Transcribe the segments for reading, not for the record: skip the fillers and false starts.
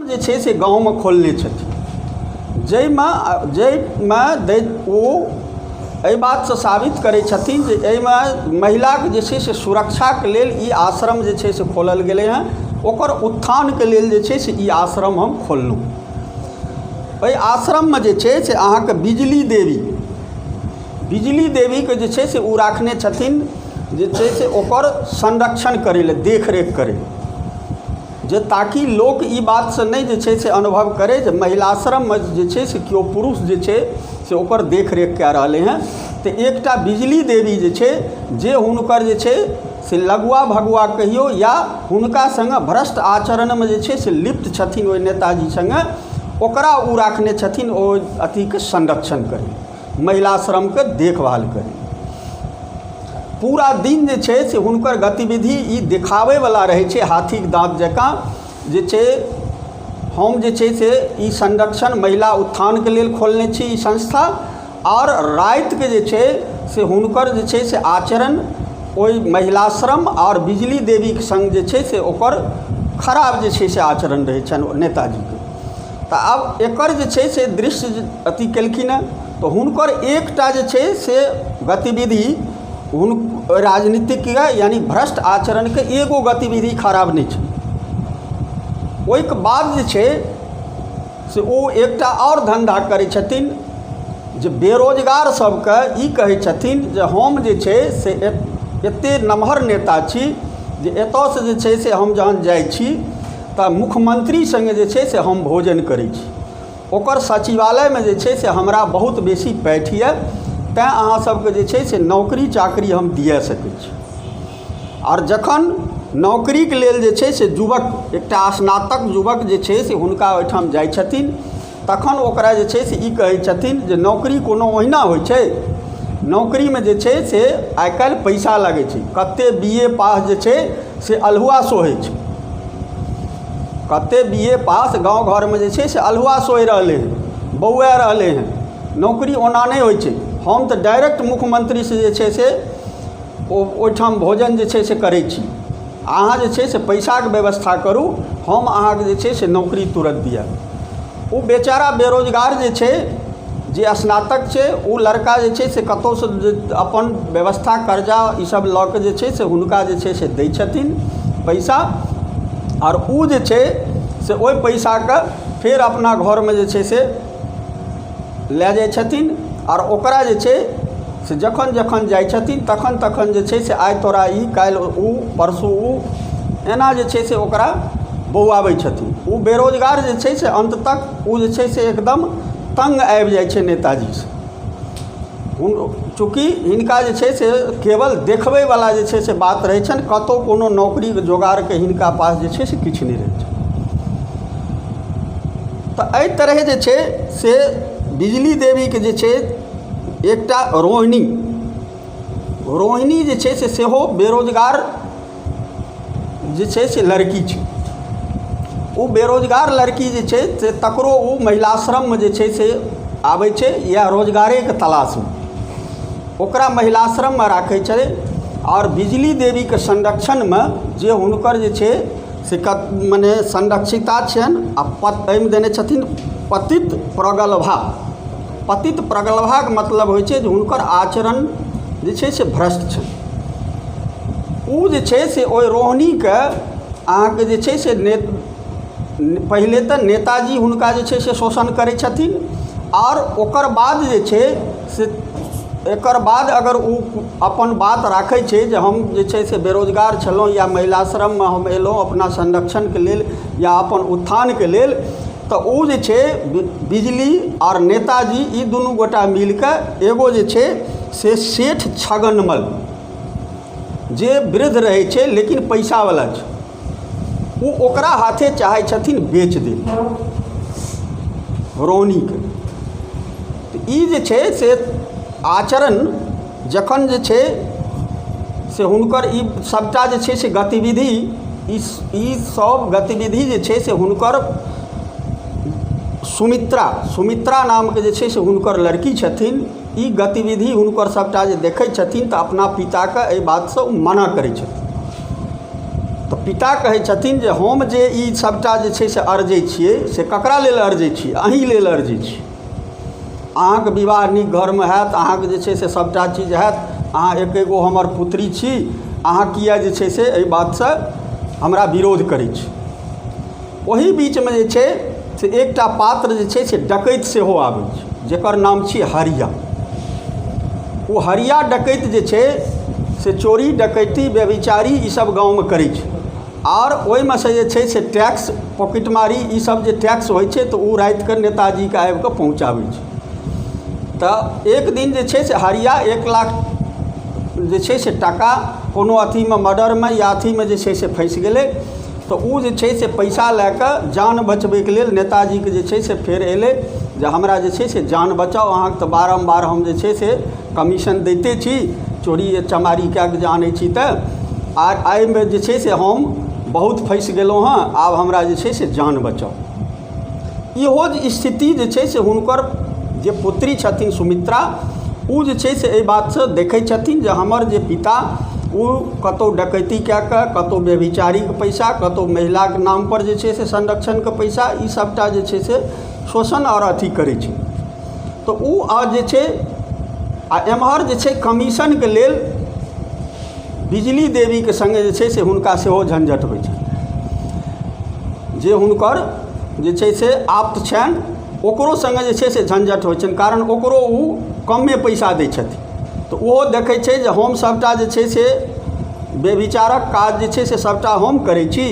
जे छै से गाँवमे खोलने छथिन, जाहिमे जाहिमे दै ओ एहि बातसँ साबित करै छथिन जे एहिमे महिलाके जे छै से सुरक्षाके लेल ई आश्रम जे छै से खोलल गेलै हँ। ओकर उत्थानके लेल जे छै से ई आश्रम हम खोललहुँ। एहि आश्रममे जे छै से अहाँके बिजली देवी, बिजली देवीके जे छै से ओ राखने छथिन जे छै से ओकर संरक्षण करै लए, देखरेख करै लए, जे ताकि लोक ई बातसँ नहि जे छै से अनुभव करै जे महिलाश्रममे जे छै से केओ पुरुष जे छै से ओकर देखरेख कए रहलै हँ। तऽ एकटा बिजली देवी जे छै, जे हुनकर जे छै से लगुआ भगुआ कहियौ या हुनका सङ्गे भ्रष्ट आचरणमे जे छै से लिप्त छथिन ओहि नेताजी सङ्गे, ओकरा ओ राखने छथिन ओ अथीके संरक्षण करै, महिलाश्रमके देखभाल करै। पूरा दिन जे छै से हुनकर गतिविधि ई देखाबैवला रहै छै, हाथीके दाँत जकाँ जे छै। हम जे छै से ई संरक्षण महिला उत्थानके लेल खोलने छी ई संस्था। आओर रातिके जे छै से हुनकर जे छै से आचरण ओहि महिलाश्रम आओर बिजली देवीके सङ्ग जे छै से ओकर खराब जे छै से आचरण रहै छनि नेताजीके। तऽ आब एकर जे छै से दृश्य अथी केलखिन हँ, तऽ हुनकर एकटा जे छै से गतिविधि हुन राजनीतिक यानि भ्रष्ट आचरणके एगो गतिविधि खराब नहि छै। ओहिके बाद जे छै से ओ एकटा आओर धन्धा करै छथिन जे बेरोजगार सबके ई कहै छथिन जे हम जे छै से एतेक नमहर नेता छी जे एतऽसँ जे छै से हम जहन जाइ छी तऽ मुख्यमंत्री सङ्गे जे छै से हम भोजन करै छी, ओकर सचिवालयमे जे छै से हमरा बहुत बेसी पैठ यऽ, तैँ अहाँ सबके जे छै से नौकरी चाकरी हम दिया सकै छी। आओर जखन नौकरीके लेल जे छै से युवक, एकटा स्नातक युवक जे छै से हुनका ओहिठाम जाइ छथिन, तखन ओकरा जे छै से ई कहै छथिन जे नौकरी कोनो ओहिना होइ छै? नौकरीमे जे छै से आइकाल्हि पैसा लगै छै। कतेक बी ए पास जे छै से अल्हुआ सोहै छै, कतेक बी ए पास गाँव घरमे जे छै से अल्हुआ सोहि रहलै हँ, बौआ रहलै हँ। नौकरी ओना नहि होइ छै। हम तऽ डायरेक्ट मुख्यमन्त्रीसँ जे छै से ओ ओहिठाम भोजन जे छै से करै छी। अहाँ जे छै से पैसाके व्यवस्था करू, हम अहाँके जे छै से नौकरी तुरन्त दिआएब। ओ बेचारा बेरोजगार जे छै, जे स्नातक छै, ओ लड़का जे छै से कतहुसँ जे अपन व्यवस्था कर्जा ईसब लऽ कऽ जे छै से हुनका जे छै से दै छथिन पैसा, आओर ओ जे छै से ओहि पैसाके फेर अपना घरमे जे छै से लए जाइ छथिन। आओर ओकरा जे छै से जखन जखन जाइ छथिन तखन तखन जे छै से आइ तोरा ई, काल्हि ओ, परसू ओ, एना जे छै से ओकरा बौआबै छथिन। ओ बेरोजगार जे छै से अन्त तक ओ जे छै से एकदम तङ्ग आबि जाइ छै नेताजीसँ। चूँकि हिनका जे छै से केवल देखबैवला जे छै से बात रहै छनि, कतहु कोनो नौकरीके जोगाड़के हिनका पास जे छै से किछु नहि रहै छनि। तऽ एहि तरहे जे छै से बिजली देवीके जे छै एकटा रोहिणी, रोहिणी जे छै से सेहो बेरोजगार जे छै से लड़की छै। ओ बेरोजगार लड़की जे छै से तकरो ओ महिलाश्रममे जे छै से आबै छै इएह रोजगारेके तलाशमे। ओकरा महिलाश्रममे राखै छै आओर बिजली देवीके संरक्षणमे जे हुनकर जे छै से मने संरक्षिता छियनि। आ एहिमे देने छथिन पतित प्रगल्भा। पतित प्रगल्भाके मतलब होइ छै जे हुनकर आचरण जे छै से भ्रष्ट छै। ओ जे छै से ओहि रोहिणीके अहाँके जे छै से पहिले तऽ नेताजी हुनका जे छै से शोषण करै छथिन, आओर ओकर बाद जे छै से एकर बाद अगर ओ अपन बात राखै छै जे हम जे छै से बेरोजगार छलहुँ या महिलाश्रममे हम एलहुँ अपना संरक्षणके लेल या अपन उत्थानके लेल, तऽ ओ जे छै बिजली आओर नेताजी ई दुनू गोटा मिलिकऽ एगो जे छै से सेठ छगनमल जे वृद्ध रहै छै लेकिन पैसावला छै, ओ ओकरा हाथे चाहै छथिन बेच दै रोहिणीके। तऽ ई जे छै से आचरण जखन जे छै से हुनकर ई सभटा जे छै से गतिविधि, ई सभ गतिविधि जे छै से हुनकर सुमित्रा, सुमित्रा नामके जे छै से हुनकर लड़की छथिन, ई गतिविधि हुनकर सभटा जे देखै छथिन तऽ अपना पिताके एहि बातसँ ओ मना करै छथिन। तऽ पिता कहै छथिन जे हम जे ई सभटा जे छै से अरजै छियै से ककरा लेल अरजै छियै? अहीँ लेल अरजै छियै। अहाँके विवाह नीक घरमे हैत, अहाँके जे छै से सभटा चीज हैत, अहाँ एके गो हमर पुत्री छी, अहाँ किया जे छै से एहि बातसँ हमरा विरोध करै छी? ओही बीचमे जे छै से एकटा पात्र जे छै से डकैत सेहो आबै छै, जकर नाम छी हरिया। ओ हरिया डकैत जे छै से चोरी, डकैती, व्यभिचारी ईसभ गाँवमे करै छै आओर ओहिमे से जे छै से टैक्स, पॉकेटमारी, ईसभ जे टैक्स होइ छै तऽ ओ रातिके नेताजीके आबिकऽ पहुँचाबै छै। तऽ एक दिन जे छै से हरिया 1 लाख जे छै से टाका कोनो अथीमे, मर्डरमे या अथीमे जे छै से फँसि गेलै। तऽ ओ जे छै से पैसा लए कऽ जान बचबैके लेल नेताजीके जे छै से फेर एलै जे हमरा जे छै से जान बचाउ, अहाँके तऽ बारम्बार हम जे छै से कमीशन दैते छी, चोरी चमारी कए कऽ जे आनै छी, तऽ आ एहिमे जे छै से हम बहुत फँसि गेलहुँ हँ, आब हमरा जे छै से जान बचाउ। इहो जे स्थिति जे छै से हुनकर जे पुत्री छथिन सुमित्रा, ओ जे छै से एहि बातसँ देखै छथिन जे हमर जे पिता ओ कतहु डकैती कए कऽ, कतहु व्यभिचारीके पैसा, कतहु महिलाके नामपर जे छै से संरक्षणके पैसा, ई सभटा जे छै से शोषण आओर अथी करै छै। तऽ ओ आ जे छै आ एम्हर जे छै कमीशनके लेल बिजली देवीके सङ्गे जे छै से हुनका सेहो झंझट होइ छनि। जे हुनकर जे छै से आप्त छनि, ओकरो सङ्गे जे छै से झंझट होइ छनि, कारण ओकरो ओ कमे पैसा दै छथिन। तऽ ओहो देखै छै जे हम सभटा जे छै से व्यभिचारक काज जे छै से सभटा हम करै छी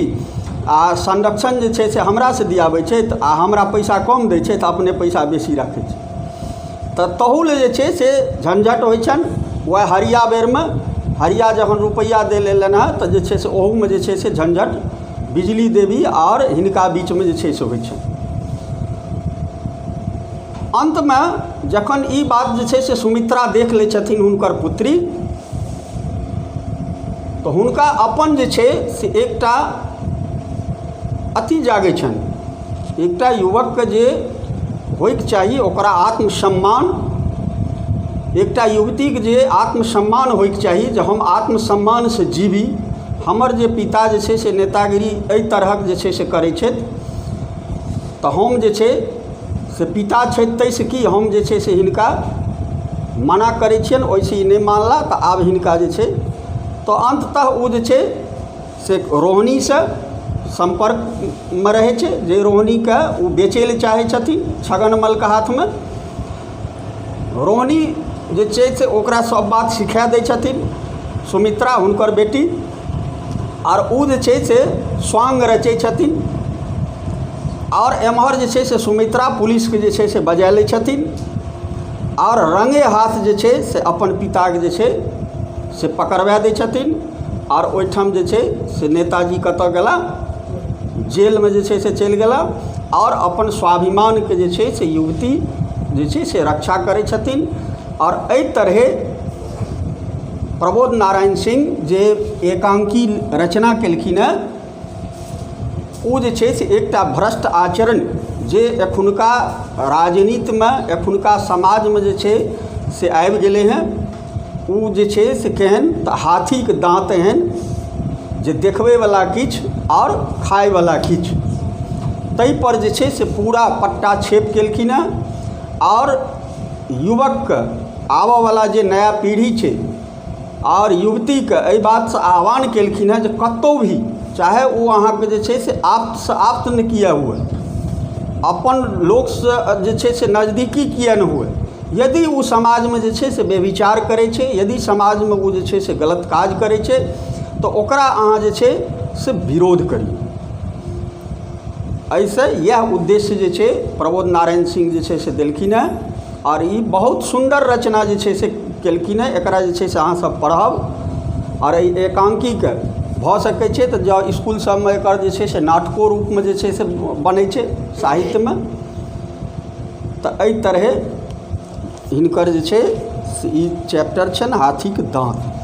आ संरक्षण जे छै से हमरासँ दियाबै छथि आ हमरा पैसा कम दै छथि, अपने पैसा बेसी राखै छथि। तऽ तहू लए जे छै से झंझट होइ छनि। वएह हरिया बेरमे हरिया जखन रुपैआ दै लए एलनि हँ तऽ जे छै से ओहूमे जे छै से झंझट बिजली देवी आओर हिनका बीचमे जे छै से होइ छनि। अन्तमे जखन ई बात जे छै से सुमित्रा देख लै छथिन, हुनकर पुत्री, तऽ हुनका अपन जे छै से एकटा अथी जागै छनि, एकटा युवकके जे होइके चाही ओकरा आत्मसम्मान, एकटा युवतीके जे आत्मसम्मान होइके चाही जे हम आत्मसम्मानसँ जीवी। हमर जे पिता जे छै से नेतागिरी एहि तरहक जे छै से करै छथि, तऽ हम जे छै से पिता छथि ताहिसँ की, हम जे छै से हिनका मना करै छियनि, ओहिसँ ई नहि मानला, तऽ आब हिनका जे छै। तऽ अन्ततः ओ जे छै से रोहिणीसँ सम्पर्कमे रहै छै, जे रोहिणीके ओ बेचै लए चाहै छथिन छगनमलके हाथमे। रोहिणी जे छै से ओकरा सब बात सिखा दै छथिन, सुमित्रा हुनकर बेटी, आर ओ जे छै से स्वाङ्ग रचै छथिन। आओर एम्हर जे छै से सुमित्रा पुलिसके जे छै से बजा लै छथिन आओर रङ्गे हाथ जे छै से अपन पिताके जे छै से पकड़बा दै छथिन। आओर ओहिठाम जे छै से नेताजी कतऽ गेला? जेलमे जे छै से चलि गेला। आओर अपन स्वाभिमानके जे छै से युवती जे छै से रक्षा करै छथिन। आओर एहि तरहे प्रबोध नारायण सिंह जे एकाङ्की रचना केलखिन हेँ, ओ जे छै से एकटा भ्रष्ट आचरण जे एखुनका राजनीतिमे, एखुनका समाजमे जे छै से आबि गेलै हेँ, ओ जे छै से केहन तऽ हाथीके दाँत एहन जे देखबैवला किछु आओर खाइवला किछु, ताहिपर जे छै से पूरा पट्टा छेप केलखिन हेँ। आओर युवकके, आबऽवला जे नया पीढ़ी छै आओर युवतीके एहि बातसँ आह्वान केलखिन हेँ जे कतहु भी, चाहे ओ अहाँके जे छै से आप्तसँ आप्त ने किए हुए, अपन लोकसँ जे छै से नजदीकी किए नहि हुए, यदि ओ समाजमे जे छै से व्यभिचार करै छै, यदि समाजमे ओ जे छै से गलत काज करै छै, तऽ ओकरा अहाँ जे छै से विरोध करियौ। एहिसँ इएह उद्देश्य जे छै प्रबोध नारायण सिंह जे छै से देलखिन हेँ। आओर ई बहुत सुन्दर रचना जे छै से केलखिन हेँ। एकरा जे छै से अहाँसभ पढ़ब आओर एहि एकाङ्कीके भऽ सकै छै तऽ जँ इसकुल सबमे एकर जे छै से नाटको रूपमे जे छै से बनै छै साहित्यमे। तऽ एहि तरहे हिनकर जे छै से ई चैप्टर छनि हाथीके दाँत।